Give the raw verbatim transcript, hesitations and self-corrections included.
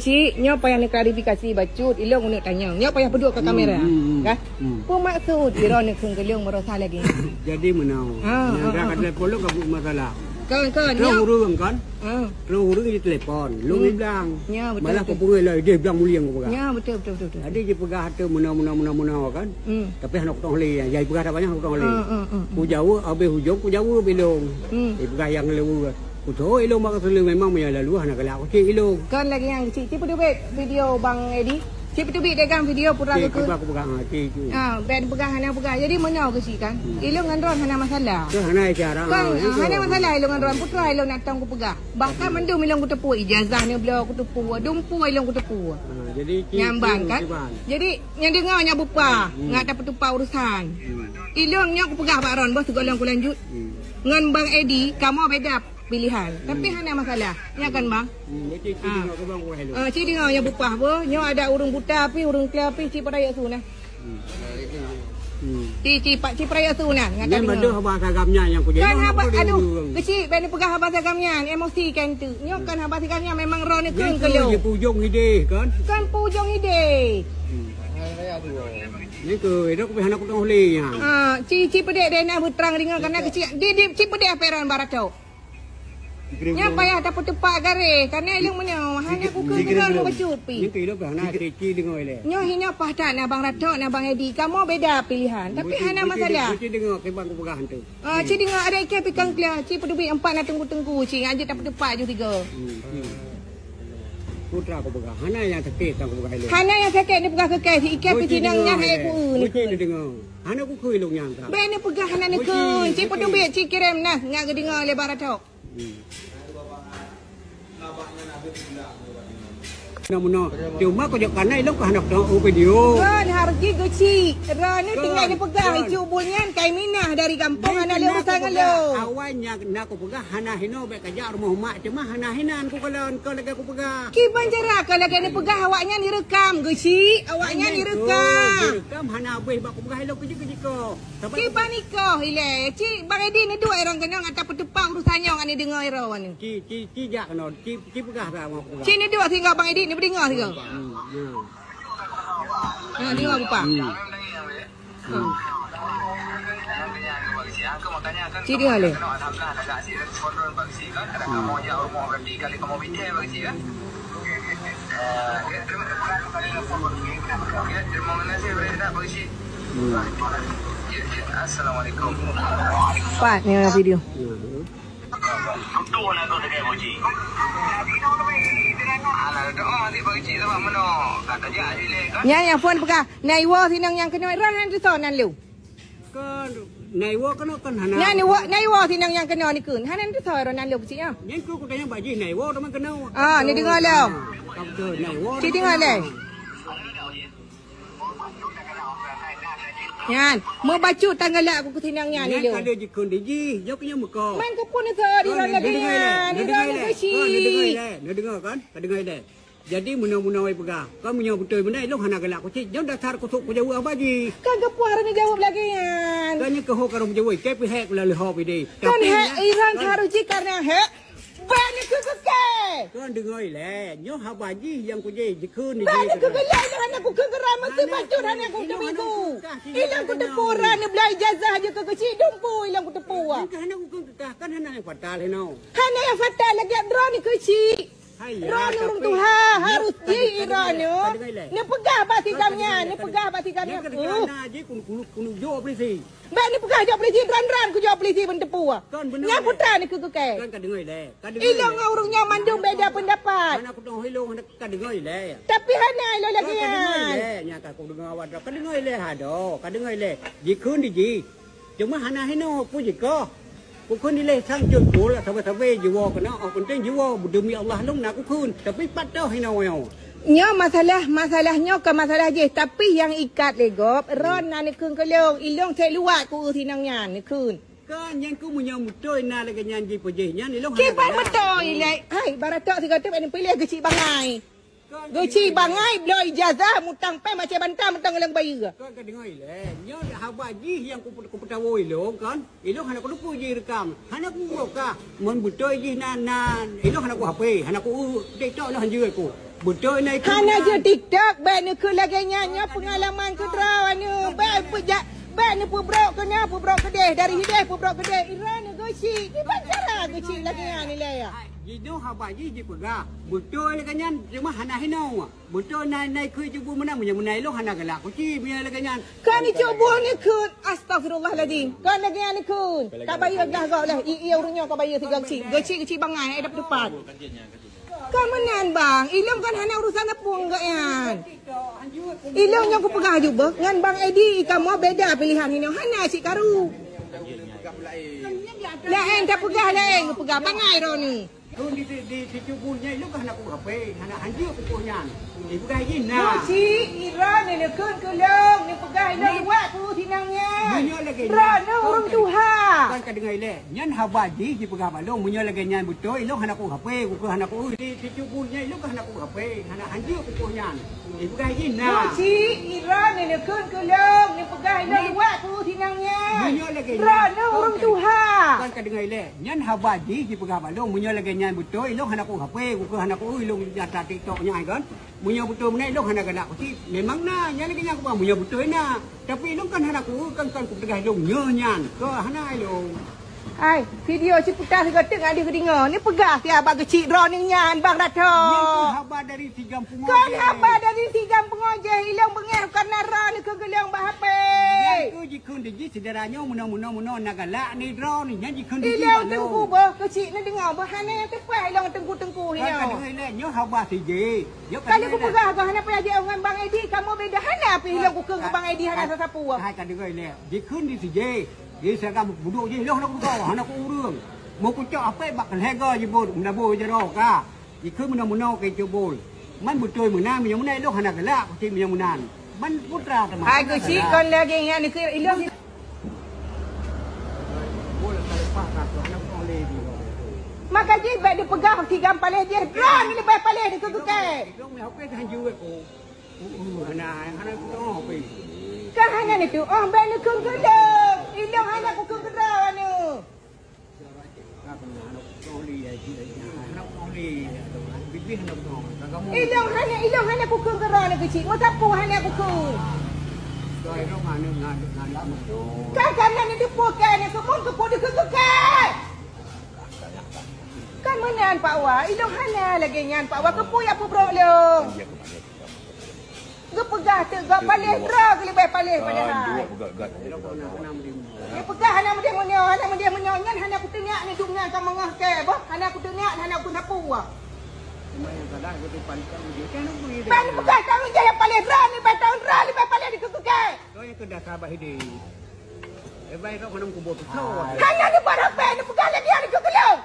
Cik, nyoe payah neuklarifikasi bacut, ilong uneuk tanyong. Nyoe payah peuduek ke kamera. Hmm, hmm, hmm. Kan? Hmm. Peue maksud droeneuh kheun keu lôn meurasa lagèe nyan? Jadi meunoe. Ha, ha, ha. Nyang ka telepon lôn ka buet masalah. Kon, kon, nyoe. Ureueng kan? Ha. Ureueng jitelepon, lôn iblang. Ya, betul, betul. Malah kupeungéh lom, ideh blang mulieng kupeugah. Ya, betul, betul, betul, betul. Jadi jipeugah tu meunoe, meunoe, meunoe, meunoe kan. Hmm. Tapi hana kutu'oh lé, ya, jipeugah that banyak hana kutu'oh lé. Hmm, hmm, hmm, hmm. Kujaweueb habéh ujong, kujaweueb ilong. Hmm. Jipeugah nyang leubeh. Kutu'oh ilong bak keuseuleueng memang meunyoe lalu hana galak kucit ilong. Kon lagèe nyan keucik, ci peuteubiet video Bang Edi. Ci peuteubiet deh kan video putra keukeue. Ci, cuba kupeugah, ha, ci, ci. Ha, bèk peugah hana peugah. Jadi meunyoe keucik kan. Hmm. Ilong ngon droen hana masalah. Kon hana cara, kan, ha, ha, hana masalah ilong ngon droen putra ilong nak tong kupeugah. Bahkan mandum ilong kuteupue, ijazah neubloe kuteupue, dumpeue ilong kuteupue. Ha, jadi ci, nyamban ci, kan? Ci ban. Jadi nyang deungö nyan beupah, hmm, ngat tapeutupat urusan. Hmm. Ilong nyoe kupeugah bak droen, boh sigohlom kulanjut. Hmm. Ngon Bang Edi, kamoe beda pilihan. Hmm. Tapi hana masalah. Nya kan, Bang? Hmm, jadi ci deungö keu Bang Wahid. Ah, ci deungö nyan beupah boh. Nyoe ada ureueng buta pih, ureueng kla pih, ci peurayeuk su nah. Hmm. Ci, ci, pak, ci peurayeuk su nah. Nyan mandum haba sagam nyan nyang kujak. Kan haba, aduh, keucik, bèk neupeugah haba sagam nyan, emosi kan tu. Nyoe kan haba sagam nyan memang droeneuh kheun keu lôn. Jipeujong ideh kan? Kan peujong ideh. Hmm. Ni keu, idok hana kutu'oh lé nyan. Ah, ci, ci peudeh deh na beutrang ringan kana keucik. Di, di, ci peudeh peron baratok. Nyan payah tapeutupat garéh, karena ilong meunyoe hana kukheun keu droen bacut pih. Nyan keu ilong pih hana, ci, ci deungö ilèe. Nyoe hinoe paih that na Bang Ratok, na Bang Edi. Kamoe beda pilihan, tapi hana masalah. Ci deungö kiban kupeugah tu. Ah, ci deungö ada iké pikang klia, ci peuteubiet empat na teungku-teungku, ci ngan jeuet tapeutupat ju tiga. Hmm, hmm. Putra kupeugah, hana nyang sakét nyang kupeugah ilèe. Hana nyang sakét neupeugah keu kèe, ci iké pih ci nang nyan hai ku eu. Ci neudeungö. Hana kukheun ilong nyan ka. Bèk neupeugah hana neukheun. Ci peuteubiet ci kirém nah ngat geudeungö lé Bang Ratok. Hmm. Nah, meunoe. Cuma kujak kana ilong ka hana kutu'oh video. Kan hareugi geucik. Droeneuh tinggai neupeugah, icu buet nyan kai minah dari gampông hana lé urusan ngon lôn. Awai nyan na kupeugah hana hinoe bèk kajak rumoh mak, cuma hana hinan kukalon keu lagèe kupeugah. Kiban cara keu lagèe neupeugah awaknyan ireukam geucik, awaknyan ireukam. Ireukam hana abéh bak kupeugah ilong keujeuet-keujeuet ko. Kiban ikoh ilèe, ci Bang Edi neuduek droen keunoe ata peutupat urusan nyoe ngan neudeungö droen. Ci, ci, ci jak keunoe, ci, ci peugah sa ngon peugah. Ci neuduek singoh Bang Edi neupeudeungö singoh. Hmm, ya. Ha, deungö peupah. Hmm. Hmm. Ci deungö lé. Hmm. Hmm. Assalamualaikum. Pat ni video. Hmm. Nyan nyang phôn peugah, na iwoe sinong nyang keunoe, droen hana teusoe nan lôn. Kan, na iwoe keunoe kan hana. Nyan iwoe, na iwoe sinong nyang keunoe neukheun. Hana teusoe droen nan lôn keucik nyoe. Nyan keu kutanyong bak jih, na iwoe teuma keunoe. Ah, neudeungö lom. Ah, ka beutôi, na iwoe. Ci deungö lé. Nyan, meubacut tanggalak ku keusinang nyan ilong. Nyan ka lheueh jikheun di jih, jok nyan meuko. Man keupeue neusoe di droen lagèe nyan, di droen keucik. Neudeungö ilèe, neudeungö kan? Ka deungö ilèe. Jadi meunoe-meunoe peugah, kan meunyoe beutôi meunan ilong hana galak kucit, nyoe dasar kusok kujaweueb haba jih. Kan keupeue harôh neujaweueb lagèe nyan? Kan nyan keuh harôh neujaweueb, keu pih hèk kula leuhob ideh. Kan hèk iran harôh jih karena hèk. Bèk neukheun keu kèe. Kon deungö ilèe, nyoe haba jih nyang kujih jikheun. Bèk neukheun keu lôn, ilong hana kukheun keu droe, meusti bacut hana kuteubiet su. Ilong kuteupue droe neubloe ijazah jeuet keu keucik dumpeue ilong kuteupue. Kan hana kukheun keu kah, kan hana nyang fatal hinoe. Hana nyang fatal lagèe droe neukeucik. Hai, ya, droe ureueng tuha, harôh jih droe nyoe. Neupeugah bak si gam nyan, neupeugah bak si gam nyan. Nyan keuh na jih keuneuk, keuneuk, keuneuk jok polisi. Bèk neupeugah jok polisi, droen-droen kujok polisi beuneuteupeue. Kon beuneuh. Nyan putra neukheun keu kèe. Kan ka deungö ilèe. Ka deungö ilèe. Ilong ngon ureueng nyoe mandum beda peundapat. Hana kutu'oh ilong, hana ka deungö ilèe. Tapi hana ilong lagèe nyan. Kan ka deungö ilèe. Nyan ka kudeungö awak droe. Ka deungö ilèe hado. Ka deungö ilèe. Jikheun di jih. Cuma hana hinoe peue jikoh. Kukheun ilèe sang jeuet pula sabe-sabe jiwoe keunoe. Oh, penting jiwoe deumi Allah lôn na kukheun. Tapi pat toh hinoe nyoe. Nyoe masalah, masalah nyoe kon masalah jih, tapi nyang ikat lé gob, droen na neukheun keu lôn, ilong sép luwat ku eu sinong nyan neukheun. Kan nyan keuh meunyoe beutôi na lagèe nyan jipeujih nyan, ilong hana galak. Kiban beutôi lé. Hai, baratok sigoe teuk bèk neupiléh geucik bangai. Kan geucik bangai, bloe ijazah, mutang pèng macam banta, mutang lam bayeue. Kan ka deungö ilèe, nyoe haba jih nyang kupeutawoe ilong kan. Ilong hana kuteupeue jih rekam. Hana kuuroe kah. Mon beutôi jih na, na, ilong hana ku H P, hana ku TikTok, ilong hanjeuet ku. Beutôi na ikheun. Hana jeuet TikTok, bèk neukheun lagèe nyan, nyoe peungalaman keu droeneuh. Bèk peujak, bèk neupeubrok keu nyoe, peubrok keudeh, dari hideh peubrok keudeh. Droeneuh geuchik, kiban cara geuchik lagèe nyan ilèe. Jinoe haba jih jipeugah. Beutôi lagèe nyan, cuma hana hinoe. Beutôi na, na ikheun cubu meunan, meunyoe meunan ilôn hana galak kuci, meunyoe lagèe nyan. Kon cubu neukheun, astagfirullahalazim. Kon lagèe nyan neukheun. Ka bayeue glah gob leh, i, i ureueng nyoe ka bayeue sigoe geuchik. Geuchik-geuchik bangai, eh, dap teupat. Kon meunan, Bang. Ilôn kan hana urusan sapeue ngon gobnyan. Ilôn nyang kupeugah aju beuh, ngon Bang Edi kamoe beda pilihan inoe. Hana cit karu. Laén tapeugah laén, kupeugah bangai droeneuh. Lôn di, di, di situ bun nyan, ilôn ka hana kupeugah pih, hana hanjeuet pukon nyan. Ipeugah jih na. Geuchik, droeneuh neukheun keu lôn, neupeugah ilôn luwat peue sinang nyan. Meunyoe lagèe nyan, droeneuh ureueng tuha. Kon ka deungö ilèe. Nyan haba jih jipeugah bak lôn, meunyoe lagèe nyan beutôi, ilôn hana ku H P, kukheun hana ku, di situ bun nyan ilôn ka hana ku H P, hana hanjeuet pukon nyan. Ipeugah jih na. Geuchik, droeneuh neukheun keu lôn, neupeugah ilôn luwat peue sinang nyan. Meunyoe lagèe nyan, droeneuh ureueng tuha. Kon ka deungö ilèe. Nyan haba jih jipeugah bak lôn, meunyoe lagèe nyan beutôi, ilôn hana ku H P, kukheun hana ku, ilôn nyata TikTok nyan kan. Meunyoe beutôi meunan, ilôn hana galak kuci. Memang na, nyan lagèe nyan kupeugah, meunyoe beutôi na. Tapi ilôn kan hana ku, kan, kan kupeugah ilôn nyoe nyan. Keu hana ilôn. Hai, video Ciputat sigoe teuk ngadeuh geudeungö. Neupeugah siat bak geuchik droeneuh nyan, Bang Dato. Nyan keuh haba dari si Gam Pungo. Kon haba dari si Gam Pungo jih, ilôn beungèh karena droeneuh kheun keu lôn bak H P. Nyan keuh jikheun di jih syedara nyoe meunoe, meunoe, meunoe na galak ni droeneuh nyan jikheun di jih. Ilôn teungku beuh, geuchik neudeungö beuh, hana nyang teupeue ilôn teungku-teungku nyoe. Kan ka deungö ilèe, nyoe haba si jih. Nyoe ka deungö ilèe. Kan kupeugah keu hana payah jiôh ngon Bang Edi, kamoe beda hana pih ilôn kukheun keu Bang Edi hana sapeue. Hai ka deungö ilèe, jikheun di si jih. Di saga budok jih, lôn hana kuduka, hana ku ureueng. Meukucok apek bak lhèe goe jibot, meulaboh jaroe ka. Jikheun meunoe-meunoe keu cubol. Man beutôi meunan, meunyoe meunan ilôn hana galak, kuci meunyoe meunan. Man putra teuma. Hai geuchik kon lagèe nyan keu ilôn. Maka jih bèk dipeugah si Gam paléh jih, droeneuh leubeh paléh dikeue keu kèe. Ilôn meuhapé ka hanjeuet ko. Hana, hana kudeungoe pih. Ka hana neutu'oh, bèk neukheun keu lôn. Ilôn hana kukheun keu droeneuh. Ilôn hana, ilôn hana kukheun keu droeneuh geuchik. Meusapeue hana kukheun. Ka, ka na neuteupeue kèe, neukheun keu peue dikeue keu kèe. Kan meunan Pak Wa, ilôn hana lagèe nyan Pak Wa, keupeue jak peubrok lôn. Geupeugah teuk gob paléh droe geuh leubeh paléh padahai. Geupeugah hana meudeh meunyoe, hana meudeh meunyoe nyan hana kuteunyak neudong nyan ka meungoh kèe boh, hana kuteunyak hana kusapeue. Ban peugah tanggong jaweueb paléh droe leubeh tanggong droe leubeh paléh dikeue keu kèe. Hana neubarô pèng neupeugah lagèe nyan dikeue keu lôn.